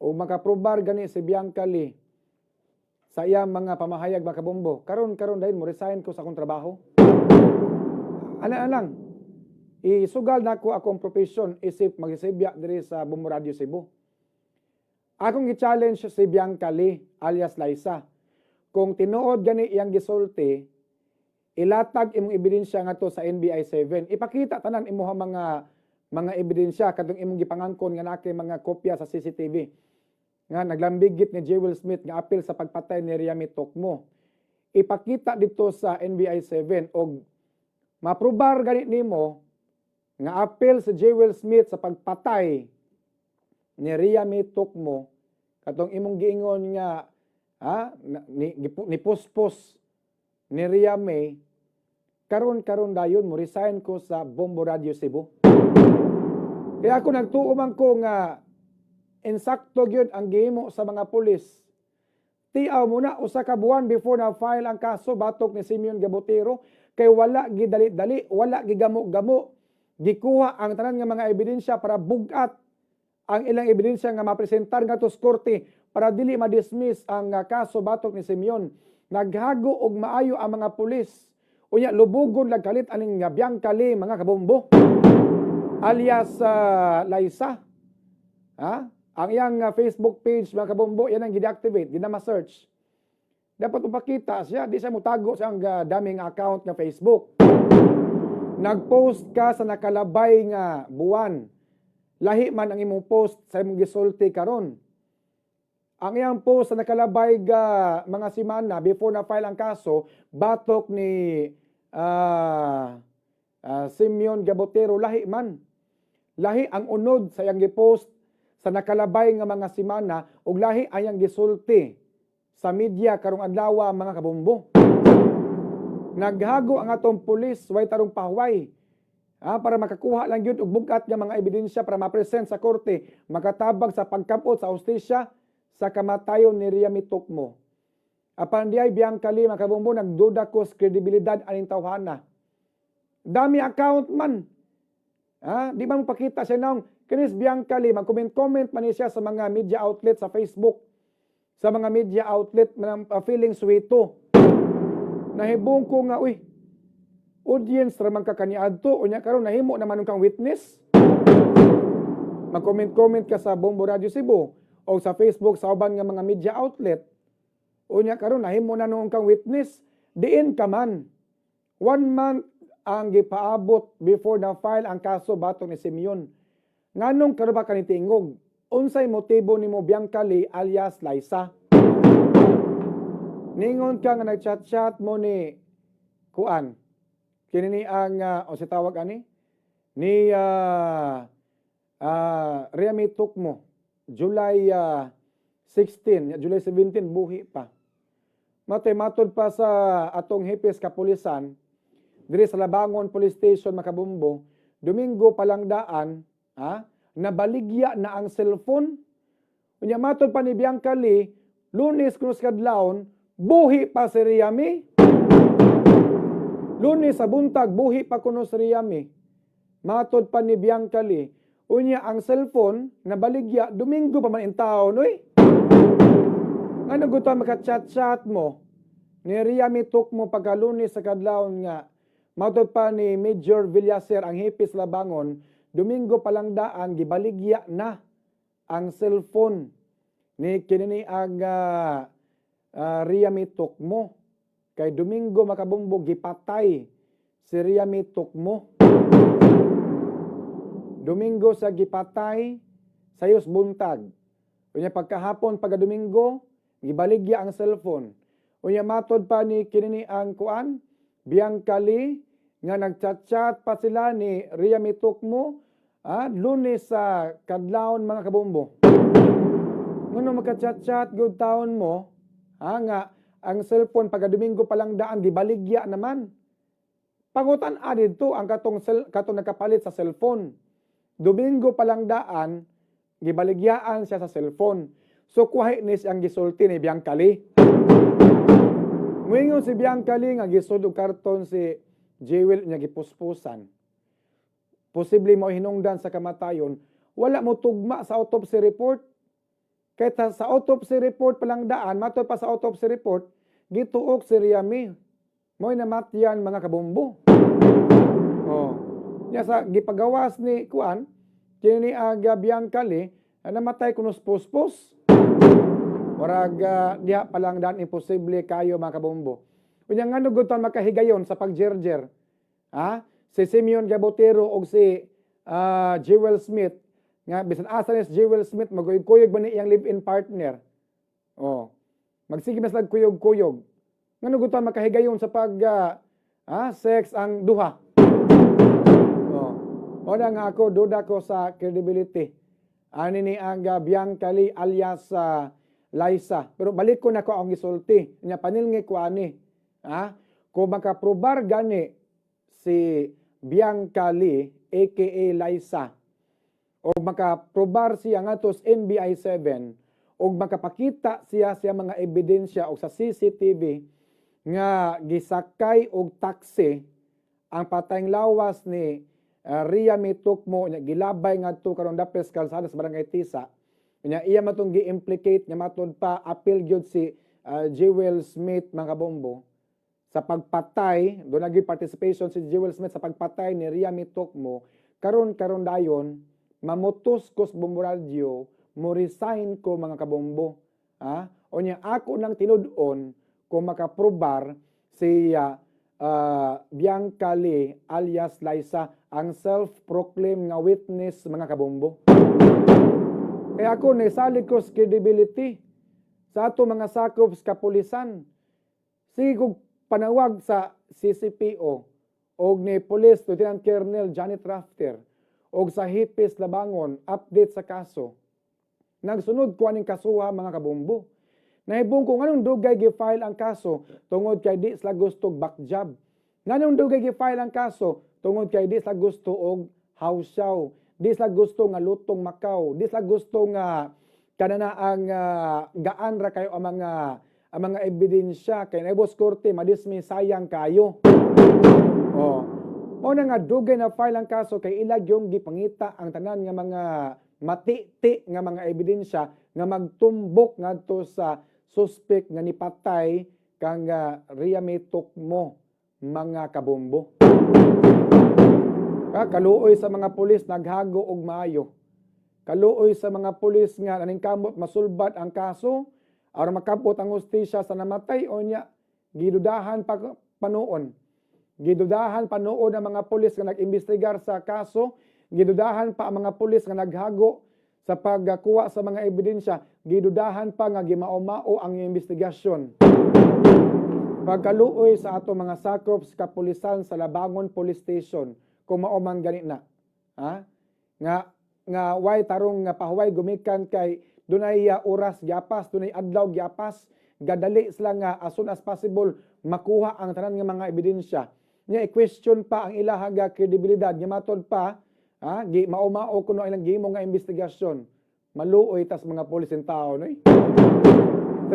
O makaprobar gani si Bianca Lee sa iyang mga pamahayag, mga kabombo, karon karon dahil mo resign ko sa akong trabaho. Ana na lang. Isugal nako akong profession isip magisibya diri sa Bombo Radio Cebu. Akong gi-challenge si Bianca Lee alias Liza. Kung tinuod gani iyang gisulti, ilatag imong ebidensya ngadto sa NBI 7. Ipakita tanan imuha mga ebidensya katong imong gipangangkon nga naa kay mga kopya sa CCTV nga naglambigit ni Jewel Smith nga apil sa pagpatay ni Riami Tocmo. Ipakita dito sa NBI 7 og maprobar gani nimo nga apil si Jewel Smith sa pagpatay ni Riami Tocmo, katong imong giingon nga ha, ni puspos ni Ria May, karon karon dayon mo resign ko sa Bombo Radio Cebu. Kaya ako nagtuo man ko nga insakto gyud ang gihimo sa mga pulis. Tiaw mo na usa ka buwan before na file ang kaso batok ni Simeon Gabutero kay wala gidali-dali, wala gigamo-gamo. Gikuha ang tanan nga mga ebidensya para bugat ang ilang ebidensya nga mapresentar ngadto sa korte para dili ma-dismiss ang kaso batok ni Simeon. Naghago og maayo ang mga pulis. Unya lubugon lag kalit aning nga Bianca Lee, mga kabombo, alias Liza. Ha? Ang iyang Facebook page, mga kabombo, yan ang gi-deactivate, di na ma-search. Dapat upakita siya, di siya mutago sa ang daming account nga Facebook. Nag-post ka sa nakalabay nga buwan. Lahi man ang imong post sa imong gisulti karon. Ang iyang post sa nakalabay ga mga semana before na file ang kaso batok ni Simeon Gabotero, lahi man. Lahi ang unod sa iyang gipost sa nakalabay nga mga semana ug lahi ang iyang gisulti sa media karong adlaw, mga kabombo. Naghago ang atong pulis, way tarong pahuway. Ah, para makakuha lang gyud og bugat nga mga ebidensya para ma-present sa korte, makatabang sa pagkapot sa hustisya sa kamatayon ni Ria Mitokmo. Apan diay Bianca Lee, mga kabombo, nagduda ko sa kredibilidad aning tawhana. Dami account man. Ah, di ba mo pakita siya nang kinis Bianca Lee, mag-comment-comment man ni siya sa mga media outlet sa Facebook. Sa mga media outlet man feeling sweeto. Nahibong ko nga, uy, audience ra man ka kaniadto, unya karon nahimo naman kang witness. Mag-comment-comment ka sa Bombo Radio Cebu o sa Facebook, sa uban nga mga media outlet. Unya karon nahimo na nuon kang witness, diin ka man? One month ang gipaabot before na file ang kaso batok ni Simeon. Nganong karon ba kanitingog? Unsay motibo nimo, Bianca Lee alias Liza? Ningon ka nga nagchat-chat mo ni kuan. Kini ni ang o si tawag ani ni Riami Tukmo July 16, July 17 buhi pa. Matay matod pa sa atong hepes kapulisan diri sa Labangon Police Station, makabombo, Domingo pa lang daan, ha, nabaligya na ang cellphone. Unya matod pa ni Bianca Lee, Lunes kuno sa kadlawon, buhi pa si Riami. Lunes sa buntag, buhi pa kuno si Riami. Matod pa ni Bianca Lee. Unya ang cellphone, nabaligya, Domingo pa man intawon, uy. Ano gusto maka-chat-chat mo? Ni Riami Tukmo pagka Lunes sa kadlawon nga matod pa ni Major Villaser, ang hepes Labangon, Domingo pa lang daan gibaligya na ang cellphone ni kini ang Riami Tukmo. Kay Domingo, makabombo, gipatay si Riami Tukmo. Domingo sa gipatay sayos buntag. Unya pagkahapon pagka Domingo gibaligya ang cellphone. Unya matod pa ni kini ang kuan Bianca Lee nga nagchat-chat pa sila ni Ria Mitukmo Lunes sa kadlawon, mga kabombo. Ngano maka-chat-chat good taon mo nga ang cellphone pagka Domingo pa lang daan gibaligya naman? Pangutan didto ang katong nagkapalit sa cellphone. Domingo pa lang daan gibaligyaan siya sa cellphone. So kuhay ni siyang gisulti ni Bianca Lee. Muingon si Bianca Lee nga gisud og karton si Jewel niya gipuspusan. Posible mo hinungdan sa kamatayon, wala mo tugma sa autopsy report. Kay sa autopsy report pa lang daan, matod pa sa autopsy report, gituok si Riami. Mo'y namatyan, mga kabombo. Oh. Nya sa gipagawas ni kuan, kini aga Bianca Lee, namatay kuno puspos. Murag diha pa lang daan, imposible kayo, mga kabombo. Unya ngano gud tan makahigayon sa pagjerjer? Ha? Si Simeon Gabotero og si Jewel Smith nga bisan asa ni si Jewel Smith, magkuyog-kuyog ba ni iyang live-in partner? Oh. Magsige mas kuyog-kuyog. Ngano gud tan makahigayon sa pag sex ang duha? Oh. Mao na nga ako, duda ko sa credibility ani ni ang Bianca Lee alias Liza. Pero balik ko na ko ang gisulti. Nya panilngi ko ani. Ha? Kung makaprobar gani si Bianca Lee aka Liza o makaprobar siya ngadto sa NBI 7 o makapakita siya siya mga ebidensya o sa CCTV nga gisakay og taxi ang patayng lawas ni Ria Mitukmo nya gilabay ngadto karon dapes kalsada sa Barangay Tisa nya iya matong gi-implicate nga matud pa apil gyud si Jewel Smith, mga kabombo, sa pagpatay. Doon nagi participation si Jewel Smith sa pagpatay ni Ria Mitukmo. Karon karon dayon mamutos ko sa Bombo Radyo, mo resign ko, mga kabombo, ha. Unya ako nang tinud-on, kung makaprobar si Bianca Lee alias Liza, ang self-proclaimed nga witness, mga kabombo. Kaya ako nasalig ko sa credibility sa ato mga sakop sa kapulisan. Sige kog panawag sa CCPO og ni Police Lieutenant Colonel Janet Rafter og sa Hipis Labangon, update sa kaso. Nagsunod ko aning kasuha, mga kabombo. Nahibong ko nganong dugay gi-file ang kaso, tungod kay di sila gusto og back job. Nganong dugay gi-file ang kaso, tungod kay di sila gusto og hawsyaw. Di sila gusto nga lutong Macau. Di sila gusto nga kanana ang gaan ra kayo ang mga ebidensya kay naibos korte, madismiss, sayang kayo. Oh. Mao na nga dugay na file ang kaso kay ilag yung gipangita ang tanan nga mga matiti nga mga ebidensya nga magtumbok ngadto sa suspect nga nipatay kang Ria May Tukmo, mga kabombo. Ka kaluoy sa mga pulis naghago og maayo. Kaluoy sa mga pulis nga naningkamot masulbad ang kaso aron makabot ang hustisya sa namatay o nya gidudahan pa panuon. Gidudahan pa noon ang mga pulis nga nag-imbestigar sa kaso, gidudahan pa ang mga pulis nga naghago sa pagkuha sa mga ebidensya, gidudahan pa nga gimao-mao ang investigasyon. Pagkaluoy sa ato mga sakop sa kapulisan sa Labangon Police Station, kung mao man gani na. Ha? Nga nga way tarong nga pahuway gumikan kay dunay oras giapas, dunay adlaw giapas, gadali sila nga as soon as possible makuha ang tanan nga mga ebidensya. Nya i-question pa ang ilaha nga kredibilidad nga matod pa ha, gi mao-mao kuno ilang gihimo nga investigasyon. Maluoy tas mga pulis in tao, no?